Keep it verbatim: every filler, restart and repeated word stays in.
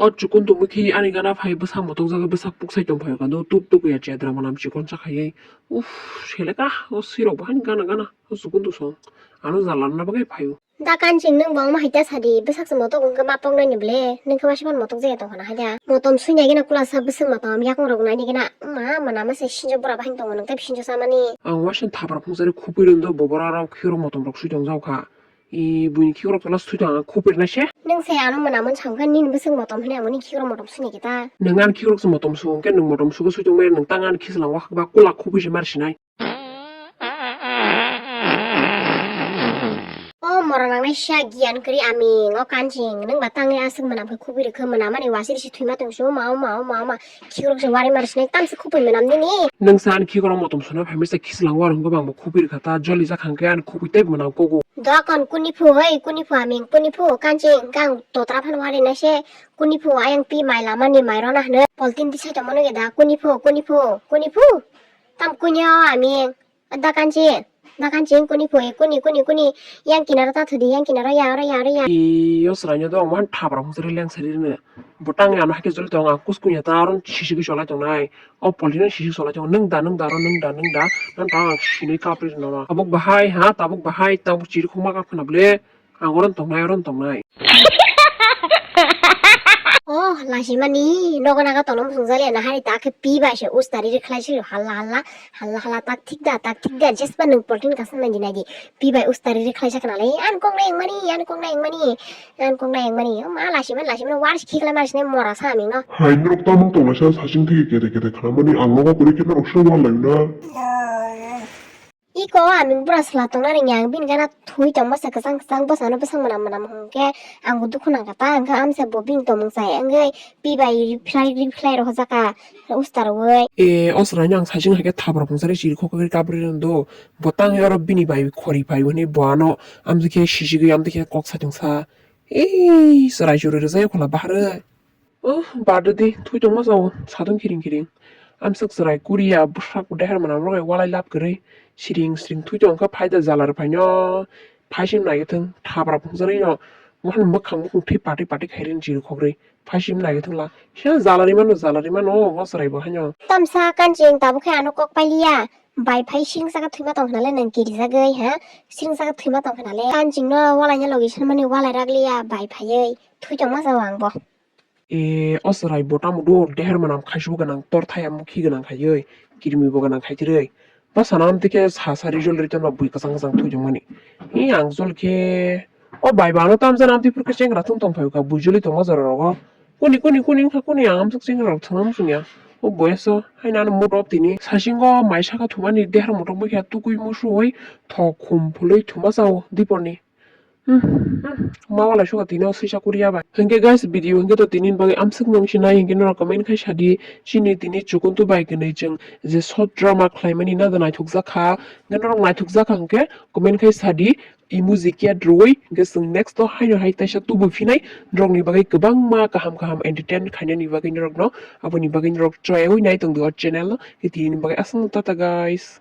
O chukun tongwi khe ani gana phai bwsak motokjagwi bwsak puksai tongphai kha do, tup tup ya chedra manam chikon cha khaiwi. Uff, seleka o sirok bahai gana gana o chukun tu song. Ano jala na bagwi phaio. Da Kanching, nwng bo wngma hai ta sadi, bwsak se motok wngkhe ma poknai ni ble, nwng khe masipan motok jaya tongkha na hai da. Motom sui nai gana kula sa bwswk motom yakung rok nai ni gana, ma mana ma se sinjo bura bahai tongo nwng tei sinjo samani. Ang waisa thapra phungsari khupui rwndo bobora rok khiro motom rok sui tongjak kha. I buini khikrok tola sui tong ang khupui rwna se. Nwng se ano mwnamon samkha nini bwswk motom hwnwi ang boni khikrok motom sui nai khe ta. Nwng ani khikrok se motom su hwnkhe nwng motom sugo sui tongmani nwng tang ani khichwlang wakha ba kula khupui se mar sinai. O mora nangnai sia giyan kwrwi aming o Kanching, nwng ba tangwi aswk mwnam khe khupui rwkhe mwnamani wasiri se thwima tong su ma o ma o ma o ma khikrok se wari mar sinai tamse khupui mwnam nini. Nwng sa ani khikrok motom suna phaimisa khichwlang war hwnkhe bangbo khupui rwkha ta joli jak hwnkhe ani khupui tei mwnam kogo. Dokon kuni phu hoi, kuni phu aming, kuni phu Kanching, kang totra phan wari nai se, kuni phu ayang pi mai lama ni mai rona hne, poltin di sai tongmano ge da, kuni phu, kuni phu, kuni phu, tam kuni o aming, da Kanching, da Kanching, kuni phu, kuni, kuni, kuni, yang kinaro ta thudi, yang kinaro ya, oro ya, oro ya. I, yo sranyo do, man thapra hungsari leng sari ne. Botang ya no hake joli tong, ang kus kunya ta aron sisi gi solai tong nai. O polti no sisi solai tong, nung da, nung da, aro nung da, nung da. Nan ta ang sinui kapri no. Tabuk bahai, ha, tabuk bahai, tabuk chiri khuma kap khna ble. Ang oron tong nai, oron tong nai. Oh, lasimani, nogo naga tonom sungjali na hari ta khe pi bai se ustari ri khlai silo, halla, halla, halla, halla, tak thik da, tak thik da, jespa nung poltin kasang nai di, nai di. Pi bai ustari ri khlai sakna le, an kong na yang mani, an kong na yang mani. Ang kong na yang mani, o ma lasi man, lasi man, wars khikla mani sini mora sa aming no. Hai norok tamung tong naisa sasing theke kete kete khana mani ang nogo kwrwi khe norok se wal layo na. Iko aming bura sla tong nani yang bin gana thui tong masa kwchang kwchang bwsano bwsang mwnam mwnam hwnkhe ang bo dukhu nang kha ta hwnkhe amsa bo bini tongmung chai wngwi pi bai reply reply rok hojaka ustar woi. E o srai no ang sasing hai khe thapra phungsari chiri khok khe kabri rwndo bo tang oro bini bai khori pai hwnwi bo ano amjikhe sisigwi amjikhe kok satung sa. Ei, chwrai chwrai rwjak ya khwla baharwi. Oh, bad di, thui tongma jao, sadung kiring kiring. Amswk chwrai kuriya, bwswk deher mwnam rok walai lab kwrwi. Siring siring thui tong kha, phaida jala rw phaino. Phaisim nai thung, thapra phungjarwi no. Mohon mwkhang mukhung thwi pati pati khairi ni chiri khogrwi. Phaisim nai thung la. He jala rimano, jala rimano, o chwrai bo haino. Tamsa Kanching tabuk khe ano kok pailiya. Bai phai siring saka thwima tong khnale nang kirijagwi, ha? Siring saka thwima tong khnale. Kanching no walai na logi sanmani walai ragliya, bai phaiwi. Thui tongma jao ang bo. E, o chwrai bo tamo do deher mwnam khaisu gwnang, tor thaya mukhi gwnang khaiwi, kirmi bo gwnang khaitirwi. Ba sana amtwi khe sa sari jol ri tongma bui kwchang kwchang thui tongmani. E, ang jol khe, o bai ba ano tamjani amtwi phuru khe chengra thung tong phai kha, bui joli tongma jora rogo. Kuni, kuni, kuni wngkha kuni, ang amswk chengra rok thwngna muchungya. O boyes o, haino ano moto tini. Sasingo mai saka thumani deher moto bwkha tukui musuwi, thok khum phulwi thuma jao diporni. Hmm, hmm, ma wala suka tini o sisa kuriya bai. Hwnkhe guys, video hwnkhe to tini bagwi amswk nung sinai hwnkhe norok comment khai sadi, chini tini chukuntu bai kwnwi chwng je short drama khlaimani na da naithokjak kha, hwnkhe norok naithokjak kha hwnkhe comment khai sadi, emoji kiya rwui, hwnkhe chwng next o haino hai taisa tubu phinai, norokni bagwi kwbangma kaham kaham entertain khainani bagwi norokno, aboni bagwi norok choyaui nai tongdi o channel no, hwnkhe tini bagwi aswkno tata guys.